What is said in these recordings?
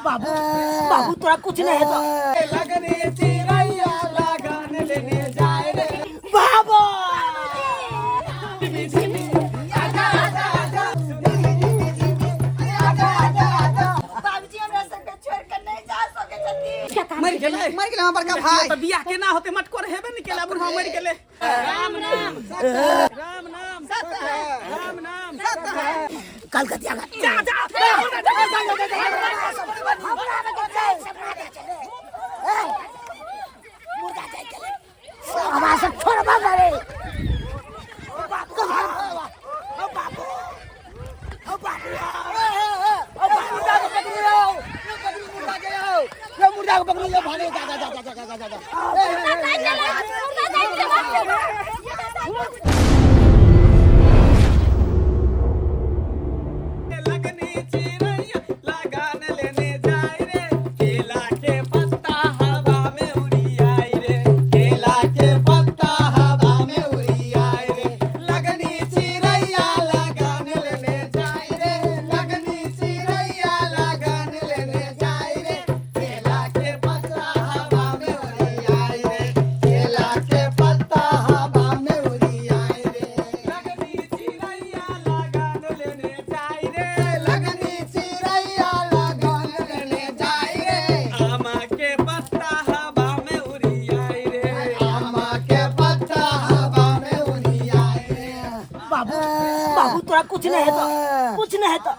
बाबू बाबू तोरा कुछ नहीं हेतौ। लगने चिड़ैया लगन लेने जाए रे। बाबू झिमी झिमी आजा आजा आजा झिमी झिमी झिमी आजा आजा आजा। बाबूजी हमरा सबके छोड़ के नहीं जा सके छथिन। मरि गेलै। मरि गेलै हमर बड़का भाई। तऽ बियाह केना होतै? मटकोर हेबे ने केला, बुढ़वा मरि गेलै। राम नाम सत्य, राम नाम सत्य है, राम नाम सत्य है। कलकतिया का जा जा। आवाज सब छोड़ बंद रे। बाबू ओ बाबू ओ बाबू ओ मुर्दा को पकड़ो यो, मुर्दा के यो, यो मुर्दा को पकड़ो यो, भागे जा जा जा जा जा जा जा। लगनी चिड़ैया लगन लेने जाए रे, केला के पत्ता हवा में उड़ी आई रे, केला के पत्ता हवा में उड़ी आई रे। लगनी चिड़ैया लगन लेने जाए रे, लगनी चिड़ैया लगन लेने जाए रे, केला के पत्ता हवा में उड़ी आई रे, केला के पत्ता हवा में उड़ी आई रे। लगनी चिड़ैया लगन लेने जाए रे, लगनी चिड़ैया लगन लेने जाए रे, आमा के पत्ता हवा में उड़ी आई रे, आमा के पत्ता हवा में उड़ी आई रे। बाबू बाबू तोरा कुछ नहीं हेतौ, कुछ नहीं हेतौ।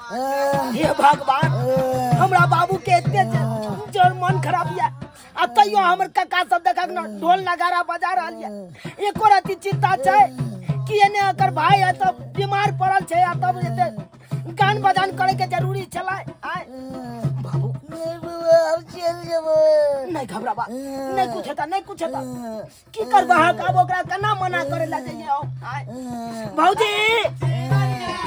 हे भगवान, हमरा बाबू के एते जोर मन खराब या आ तैयो हमर काका सब देखक न ढोल नगाड़ा बजा रहल या। एको रति चिंता छै कि एने एकर भाई है तब बीमार पड़ल छै आ तब एते गान बजान करे के जरूरी छलै। आय बाबू नहीं घबराबा, नहीं कुछ हेता, नहीं कुछ हेता। की करबा अहाँ? आब ओकरा केना मना करे ला जइयै हम? आय भौजी।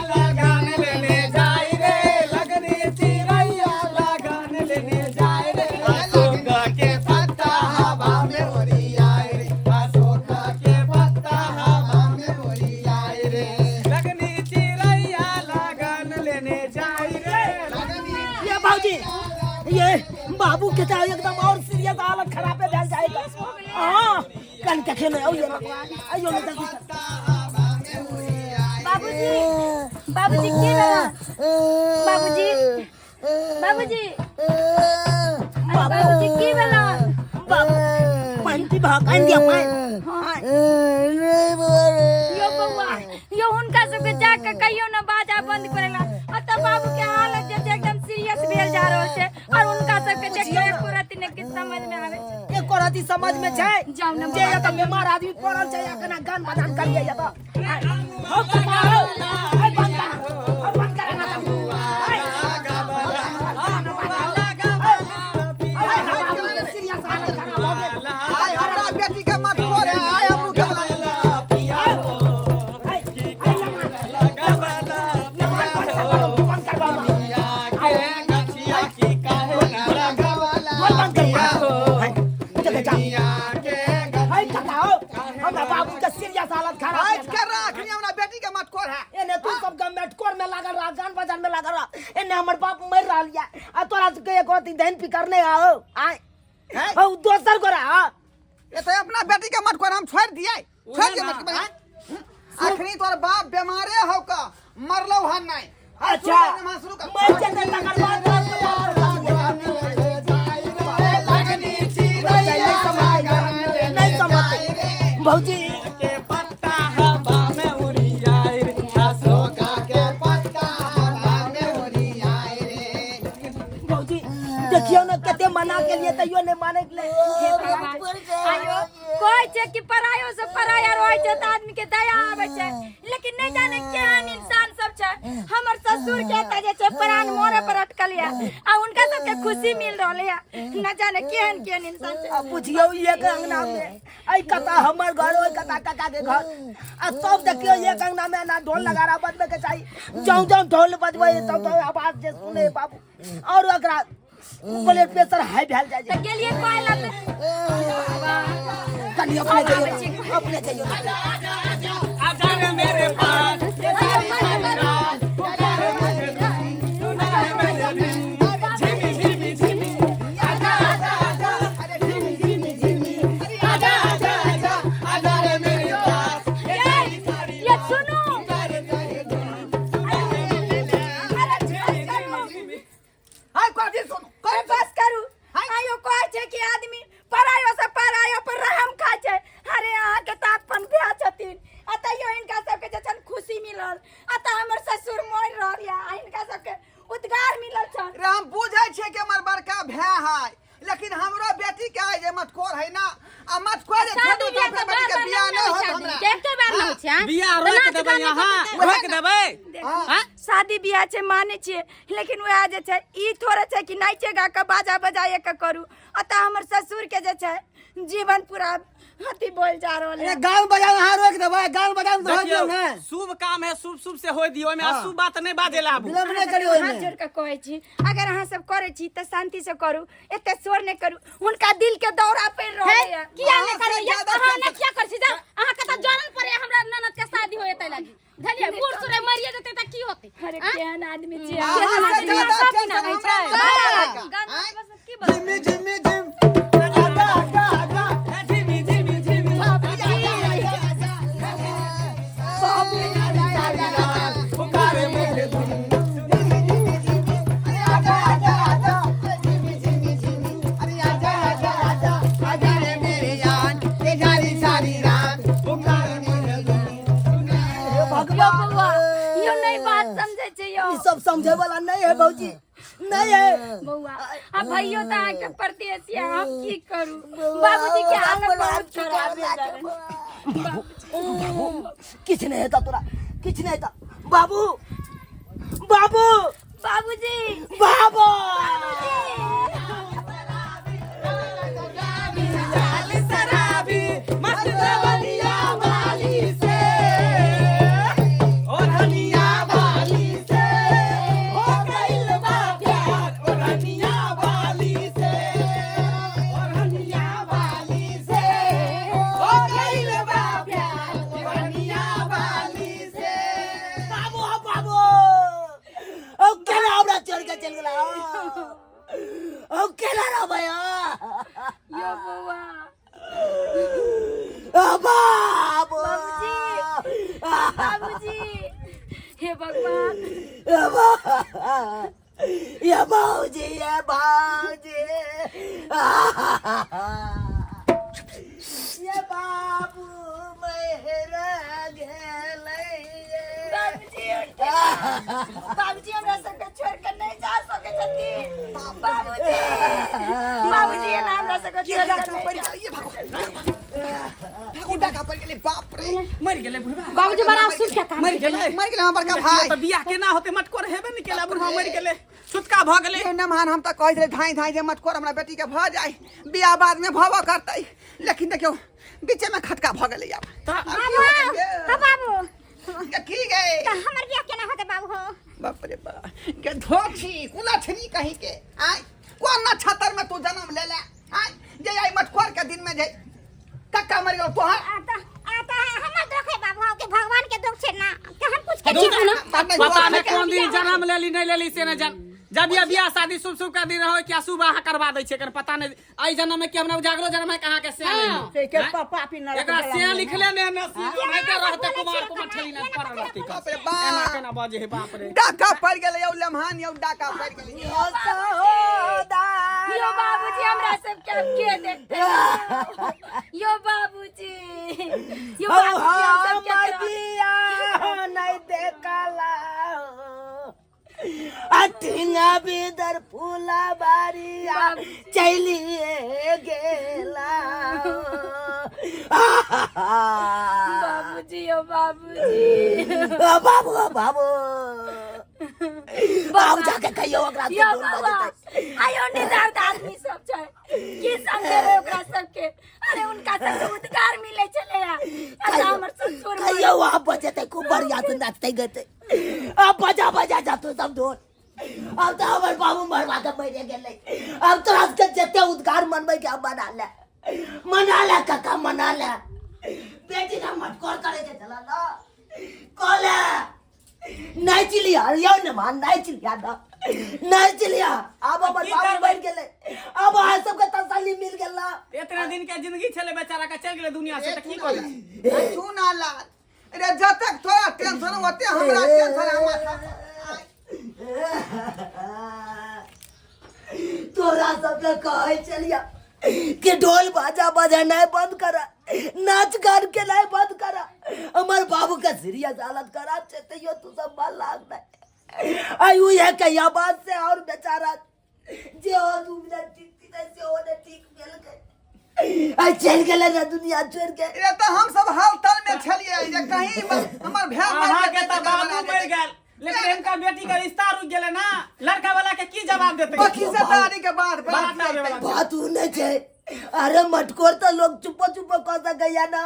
लगन लेने जाए रे, लगनी चिड़ैया लगन लेने जाए रे, अशोक के पत्ता हवा में उड़ी आए रे, अशोक के पत्ता हवा में उड़ी आए रे। लगनी चिड़ैया लगन लेने जाए रे, लगनी ये भौजी, ये बाबू के तो एकदम और सीरियस हालत खराब भेल जाएगा। हाँ कन देखे नहीं आइयो ना, आइयो ना जल्दी से। बाबूजी बाबूजी की भेल? बाबूजी बाबूजी अरे बाबूजी की भेल? बाबू पानि पीबह? आनि दिया पानि? हाँ। यो बौआ यो, हुनका सबके जाके कहियो ना बाजा बंद करेला। अतः बाबू के हालत जे छै एकदम सीरियस भेल जा रहल छै और हुनका सबके देखियो एको रति ने किछु समझ में आबै छै। एको रति समझ में छै? जाउ ने जे एतऽ बीमार आदमी पड़ल छै आ केना गान बजान करियै एतऽ। आय, हौ काका, हौ। आय, बंद कर, हौ, बंद कर ना तू। आय, आय, बाबू के सीरियस हालत खराब भऽ गेल। आइ हमरा बेटी के मत छोड़े, आइ हम रुके वाला नहीं। आय, आय, नमाज बंद कर, बंद कर बाबा। बोल बंद कर। आय, चले जा। आय काका, हौ। हमरा बाबू के सीरियस हालत खराब आज भेल। कर रखनी हमरा बेटी के मत छोड़े। एने तू सब मेटकोर में लागल रह, गान बजान में लागल रह, एने हमर बाप मर रहल या आ तोरा सबके एको रति धन फिकर नहीं आओ। आय हौ दोसर गोरा हाँ। ये तो अपना बेटी के मत छोड़, हम छोड़ दिए, छोड़ दिए मत के। अखनी तोर बाप बीमारे हो का मरलो हन नहीं। अच्छा शुरू कर। मर जेतै तकर बाद लगनी चिड़ैया लगन नहीं समझते भौजी। के पत्ता हवा में उड़ी आई रे, अशोक के पत्ता हवा में उड़ी आई रे। भौजी देखियौ ने कते मना के लिए तैयो नहीं माने के लिए। आयो कहै छै कि परायो से पराया रहै छै तऽ आदमी के दया आबै छै, लेकिन नहीं जाने केहन इंसान सब छै। हमर ससुर के एतऽ जे छै प्राण मरे पर अटकल या आ हुनका सबके खुशी मिल रहल या। न जाने केहन केहन इंसान छै। आ बुझियौ एक अंगना में एहि कता हमर घर, ओहि कता काका के घर आ सब देखियौ एक अंगना में ना ढोल नगाड़ा बजबै के चाही। जौं जौं ढोल बजबै तौं तौं आवाज जे सुने बाबू और ओकरा ब्लड प्रेशर हाई भेल जाइ तऽ छै। गेलियै कहै लए तऽ कनि अपने जइयौ, अपने जइयौ। आजा रे मेरे पास, ये सारी सारी रात पुकारे मुझे, सुना है मैंने भी। झिमी झिमी झिमी। भाई, लेकिन हमरो बेटी के आइ जे मटकोर है ना, आ मटकोर जे शादी छोड़ू बियाह तो तऽ अपना बार बेटी के बार बियाह नहि नहि होइ होत छै हमरा। आदमी के, एके बार नहि होइ छै, आँय? बियाह तऽ रोक नाच देबै गाना अहाँ, करतै। रोक देबै। आँय? शादी बियाह छै मानै छियै, लेकिन वएह जे छै ई थोड़े छै कि नाचे गा के बाजा बजाए के करू। अतः हमर ससुर के जे छै जीवन पूरा अथी बोल जा रहल है। गाँव बजाउ अहाँ रोक देबै, गाँव बजाउ तऽ होय दियौ देखियौ, ने। शुभ काम है, शुभ शुभ से होय दियौ, ओहिमे अशुभ बात नहि बाजै ला आबू। विलम्ब नहि करियौ हाथ ओहिमे। जोड़ के कहै छी, अगर अहाँ सब करै छी तऽ शांति से करू, एते शोर नहि करू, हुनका दिल के दौरा पड़ि रहल हे, है। किया अहाँ नहि से करबै? ज्यादा अहाँ टेंशन- नहि किया करै छी? जाउ, अहाँ के तऽ जरन पड़े हमरा ननद के शादी होय एतै लागी। बुझलियै? बूढ़ सूढ़ मरिए जेतै तऽ की होतै? अरे आँय? केहन आदमी छी अहाँ अहाँ? से ज्यादा सब टेंशन दिना होइ हमरा छै। नहि है। गाना आँय? सब की बजबै? झिमी झिमी झिम, आजा आजा आजा, झिमी झिमी झिमी, पुकारे मोरे धुन। अरे आजा आजा आजा, झिमी झिमी झिमी, अरे आजा आजा आजा, आजा रे मेरे जान, ये जारी सारी रात, पुकारे मोरे धुन। हे यो भगवान, बौआ, यो नहि बात समझै छै यो। ई सब समझे वाला नहीं है भौजी, नहीं है। बौआ, आ भैयो तऽ अहाँके परदेसी है, हम की करू? बाबूजी के हालत बहुत खराब है। बाबू, किछु नहीं हेता तोरा, किछु नहीं हेता। बाबू, बाबू, बाबूजी, बाबू, शराबी मस्त जवनिया वाली से, ओ धनिया वाली से हो गइल बा प्यार, ओ धनिया वाली से, ओ धनिया वाली से हो गइल बा प्यार, ओ धनिया वाली से। बाबू, हो बाबू, ओ केना हमरा छोड़ के चल गेला? ओ केना रहबै? यो बौआ, ओ बाबू, बाबूजी, बाबूजी, हे भगवान, ये बाबूजी, ये बाबूजी, ये बाबू मेहरा गेलै। बाबूजी, बाबूजी हमरा सबके छोड़ के नहि जा सकै छथिन। बाबूजी, बाबूजी, एना हमरा सबके छोड़ के नहि जा। ये भगवान, भागो, डाका पड़ गेलै, बाप रे। मरि गेलै बुढ़वा। बाबूजी बड़ा अफसोस के काम। मरि गेलै, मरि गेलै हमर बड़का भाई। तऽ बियाह केना होतै? मटकोर हेबे ने केला, बुढ़वा मरि गेलै, छुतका भऽ गेलै। ये नमहान, हम तऽ कहैत रहे धाई धाई जे मटकोर हमरा बेटी के भऽ जाय, बियाह बाद में भबो करतै, लेकिन देखियौ बीचे में खटका भऽ गेलै आब। तऽ आब की होतै? हो बाबू, गे, की गे? तऽ हमर बियाह केना होतै बाबू हो? बाप रे बाप, गे धोखी कुलछनी कहीं के, आय कोन नक्षत्र में तू जन्म ले ले, आय जे आई मटकोर के दिन में जे कक्का मर गेल तोहर। आ तऽ आ तऽ हमर दुख है बाबू हो कि भगवान के दुख छै ना कि हम कुछ के छी ना? पता नहि कोन दिन जन्म लेली नहि लेली से नहि जान। जब ये बियाह शादी शुभ शुभ का दिन हो कि अशुभ अहाँ करवा दै छियै, एकर पता नहि। एहि जन्म में कि हमरा उजागरो जन्म है कि अहाँके से नहि के पापी नरक एकरा जला से में। लिखले ने नसीब होइते रहते कुमार कुमार ठेली ने पड़ल रहते। बाप रे बाप। एना केना बजे हे? बाप रे, डाका पड़ गेलै यौ लम्हान, यौ डाका पड़ गेलै। यो बाबूजी, हमरा सबके आब के देखतै? यो बाबूजी, यो बाबूजी, हम सबके हमर केना- बियाह नहीं देखला, अठिंगा बिदर फूला बारिया चलिए गेला। बाबूजी, यो बाबूजी, बाबू, बाबू, बाबू, जाके कहियो ओकरा से यो ढोल बाबा, बजेतै। आयो निदार आदमी सब छै, की समझेबै ओकरा सबके? अरे उनका सबके उद्गार मिलै छलै। अच्छा हमर ससुर मर- कहियो आप बजेतै, खूब बढ़िया से नाचतै गते। अब बजा बजा जा तू सब ढोल। अब तो हमर बाबू मरवा के मरे गेलै। अब तोरा सबके जते उद्गार मनबै के अब मना ले, मना ले काका, मना ले। बेटी का मटकोर करे के चला ना कोले नहीं चिलिया यौ ने मान नहीं चिलिया ना नहीं चिलिया। अब हमर की बाबू करबै? मर गेलै, अब अहाँ सबके तसल्ली मिल गेल ना? इतना दिन के जिंदगी छलै बेचारा के, चलि गेलै दुनिया से, तऽ की करी? सुना लाल रे, जतक तोरा टेंशन ओते हमरा टेंशन है माथा पर। तोरा सबके कहै छलिया कि ढोल बाजा बजेनाइ बंद कर, नाच गान के नहीं बंद कर, हमर बाबू के सीरियस हालत खराब छै, तैयो तू सब मन लाग नहीं। आयु है कहिया बात से और बेचारा जे हो 2 मिनट। आइ चलि गेलै ने दुनिया छोड़ि के। रे तऽ हम सब हाल तल में छलियै जे कहीं हमर भाय मरि अहाँ के जेतै तऽ तऽ बाबू गड़बड़ा मरि जेतै। गेल, लेकिन हिनका बेटी के रिश्ता रुकि गेलै ना। लड़का वाला के की जवाब देतै? बाकी से तारी के बाद बात आबै वाला। बात उ नहि छै। अरे मटकोर तऽ लोग चुपो चुपो कऽ सकैया ना,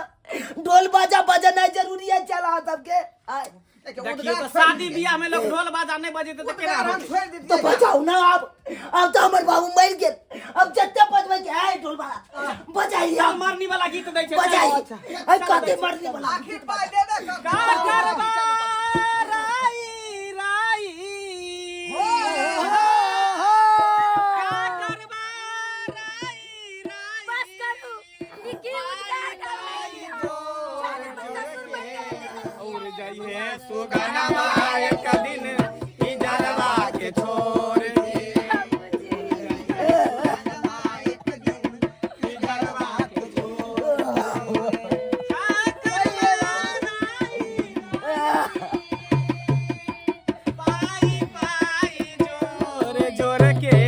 ढोल बाजा बजेनाइ जरूरी है चला सबके। आय, देखियौ तऽ शादी बियाह में लोग ढोल बाजा नहि बजेतै तऽ केना हम होतै? छोड़ि देतियै। तो बजाउ ना अब। अब तो हमर बाबू मरि गेल, अब जते बजबै के आय ढोल बाजा बजाई। सब मरनी वाला गीत दै छै। बजाई आय, कते मरनी वाला। आखिर पाइ देबे कर। का करबा राई राई, का करबा राई राई। बस करू, ई की उद्गार करबै? जान हमर ससुर मरि गेलै। और जइहे सुगनमा एक दिन ई जलवा के छोड़ के, ई जलवा के छोड़ के। का करबा राई पाई पाई जोर जोर के,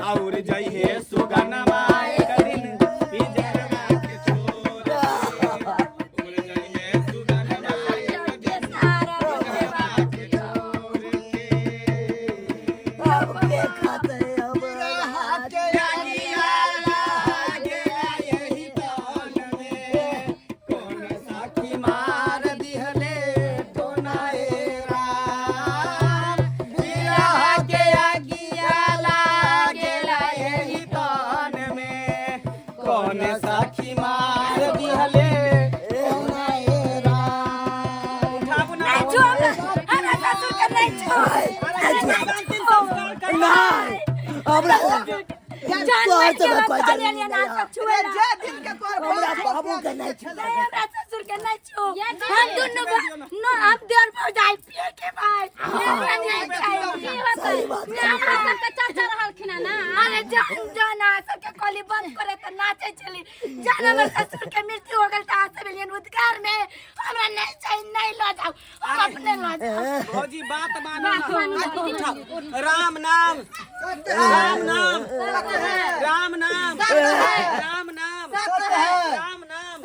और जइहे सुगनमा एक दिन ई जलवा के छोड़ के, और जइहे सुगनमा एक दिन सारा बाबू। के छोड़ के। अब के खाते अब के अगिया लागेला एही तन में, कौन साखी मार दिहले टोनाए राम। बिरह के अगिया लागेला एही तन में, कौन साखी मार दिहले टोनाए राम। उठाबू ना। नहीं छू हमरा, हमरा ससुर के नहीं छू। अंतिम संस्कार करबा। नहीं, हमरा जान तोहर मर के सबके बस कोई खाली जरूरी लिया ना नहीं। सब छुए रे जे दिन के तोहर हमरा बाप बाबू के नहीं छू। नहीं, हमरा ससुर के नहीं छू। हम दुनू न हम देर भौजाई पिए के भाई ये नहीं चाहिए। सही बात। अहाँ सबके चर्चा रहलखिन ना। अरे जान जान, अहाँ सबके कहली बंद करे तऽ नाचे छली। जान हमर ससुर के मृत्यु हो गेल तऽ अहाँ सब एलियन उद्गार में। हमरा नहीं चाहिए, नहीं लऽ जाउ, हम अपने लऽ जाउ। भौजी, बात मानू बात ना। मानू दीदी। राम नाम, राम नाम, राम नाम, राम नाम, राम नाम, राम नाम,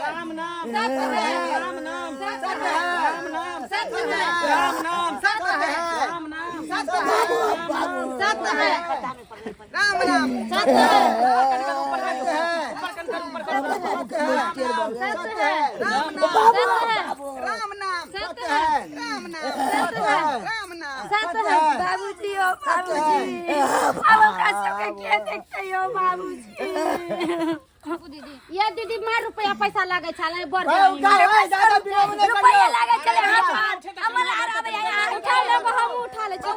राम नाम, राम नाम, राम नाम, राम नाम, राम नाम। बाबू बाबू। राम राम। ऊपर कन कर, ऊपर कर। हमरा बाबू के मुश्किल भऽ गेल। राम नाम। बाबू बाबू। राम नाम। राम नाम। राम नाम। बाबूजी, ओ बाबूजी, अब ओकरा सबके के देखते यो बाबूजी? ये दीदी, मार रुपया पैसा लागै छलै बड़। रुपया लागे छलै हाथ में हमर आर आबै यहाँ। उठा ले, हम उठा ले छी।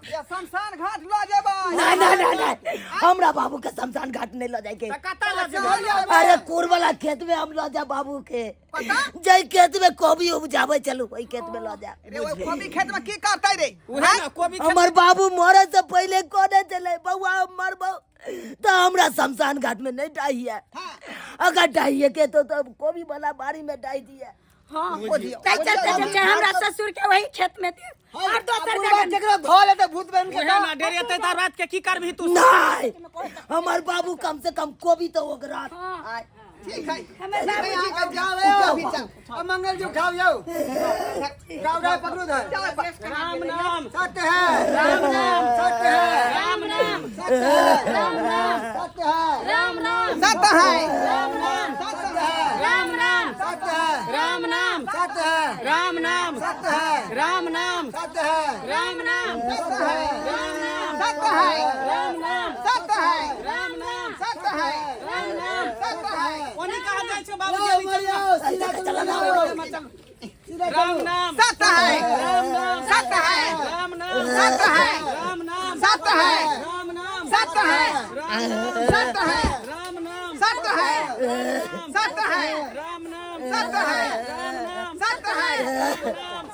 ये शमशान घाट लऽ जेबै। नहीं नहीं नहीं नहीं, हमरा बाबू के शमशान घाट नहीं लऽ जाके। कतऽ लऽ जेबै? अरे कोर वाला खेत में हम लऽ जा बाबू के, जै खेत में कोबी उपजाबै चलू, ओहि खेत में लऽ जा। रे ओहि कोबी खेत में की करतै रे? उहे ना, कोबी खेत। हमर बाबू मरे से पहले कोने चले, बउआ हम मरबो तो हमरा शमशान घाट में नहीं डाहिए, अगर डाहिए के तो कोबी वाला बाड़ी में डाही दिए। हाँ, तै चलते जे छै हमरा ससुर के वही खेत में दे और दोसर जगह केकरो धो लेते भूत बन के। उहे ना, डेरे एतै तऽ रात के की करबही तू? नहीं, हमर बाबू कम से कम कोबी तो ओकरा। ठीक है। हमर बाबू यहाँ के जाओ यो, अब मंगल जी उठाओ जाओ, उठाओ उठाओ, पकड़ो धर। राम नाम। सत्य है, राम नाम सत्य है, राम नाम। सत्य है, राम नाम। सत्य है, राम नाम। सत्य है। राम नाम। सत्य है, राम नाम। सत्य है, राम नाम। सत्य है, राम नाम। सत्य है, राम नाम। सत्य है, राम नाम। सत्य है, राम नाम। सत्य है। राम नाम। सत्य है। राम नाम। सत्य है। राम नाम। सत्य है। ओनी कहा जाइ छौ बाबूजी? यो अभी चल। मरियो, सीधा चला चलो। ना। सीधा राम चलो। नाम। सत्य है। राम नाम। सत्य है। राम नाम। सत्य है। राम नाम। सत्य है। राम नाम। सत्य है। राम नाम। सत्य है। राम नाम। सत्य है। सत्य है। राम नाम। सत्य है। राम नाम। सत्य है।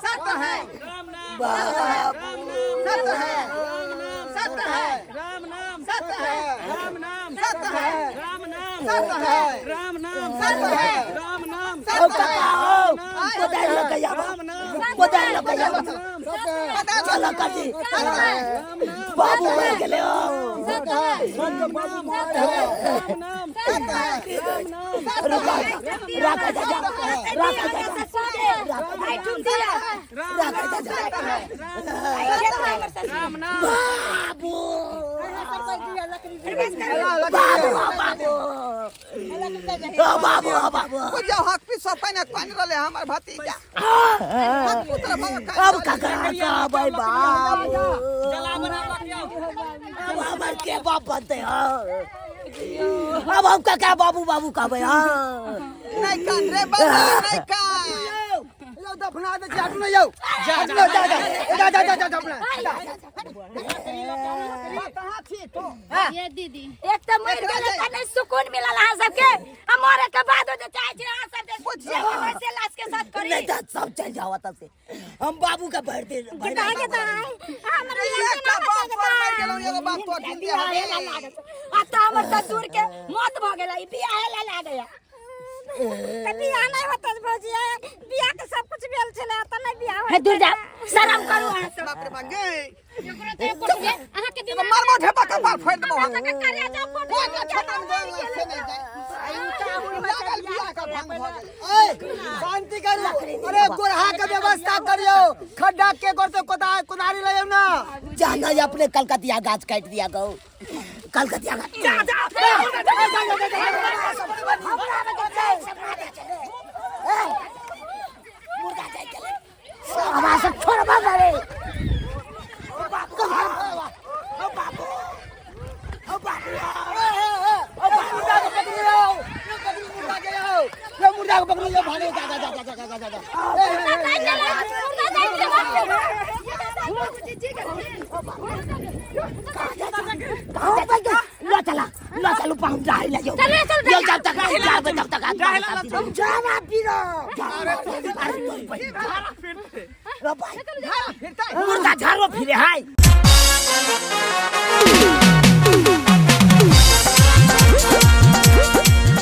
सत्य है। राम नाम। बाप। राम नाम। सत्य है। राम नाम। सत्य है। राम नाम। सत्य है। राम नाम। सत्य है। राम नाम। सत्य है। राम नाम। सत्य है। राम नाम। ओ काका, ओ कोदारि लऽ के आबऽ। राम नाम। कोदारि लऽ चलो कटी बाबू मर गेले राखा जा राखा जा बाबू बाबू बाबू बाबू बाबू बुझियौ हक पी सब पानि पानि रहले हमर भतीजा। अब ककरा कहबै बाबू? अब हमर के बाप बनते? अब हम ककरा बाबू बाबू कहबै? हाँ, नहीं कान रे बाबा, नहीं कान। यौ, दफना दे छी, हटू नै यौ, हटू नै, जा जा जा जा जा जा, दफना। कहाँ छी तो? ये दीदी, एक तऽ मरि गेलै तऽ नहि सुकून मिलल अहाँ सबके, आ मरे के बाद जे चाहे छी अहाँ सब जे वैसे लाश के साथ करी। नहीं तो सब चल जाओ तब से, हम बाबू का भर दे भर। काहे के तऽ हमर एकटा बाप तोर मरि गेलौ, एगो बाप तोर जिंदे बियाहे ला हबे। लागल आ तऽ हमर ससुर के मौत भऽ गेलै, ई बियाहे ला लागैया तऽ बियाह नहि होतै भौजी? बियाह के सब कुछ भेल छलै तऽ नहि बियाह हे, दूर जा, शरम करू अहाँ सब। बाप रे बाप गे, एकरो तऽ एको गे अहाँ के एगो मारबो ढेपा कपार फोड़ि देबो हम। दिमाग करिया जाओ। कोन छतन देल से नहि जाय लागल, बियाह के भंग भऽ गेलै। ए, शांति करू। अरे, गोरहा के व्यवस्था करियो, खड्डा के करते कोदारी ले ना। जाना ये अपने कलकतिया गाछ काट दिया गौ, कलकतिया गाछ जा जा। मुर्गा जाय गेलै, हमरा सब छोड़बा रे। ओ बाबू, ओ बाबू, ओ बाबू, ओ मुर्दा के पकड़ियो, यो पकड़ी मुर्दा के, यो यो मुर्दा के पकड़ियो, भागे, जा जा जा जा जा जा जा। मुर्दा जाइ गेलै। कहाँ पर गए? लो चला, लो चलू, पहुंच जा ले जो। चलो, चल। यो जब तक हम जाबे तब तक हम जाना पीरो। अरे भाई, मुर्दा झाड़ो फिरे हाय।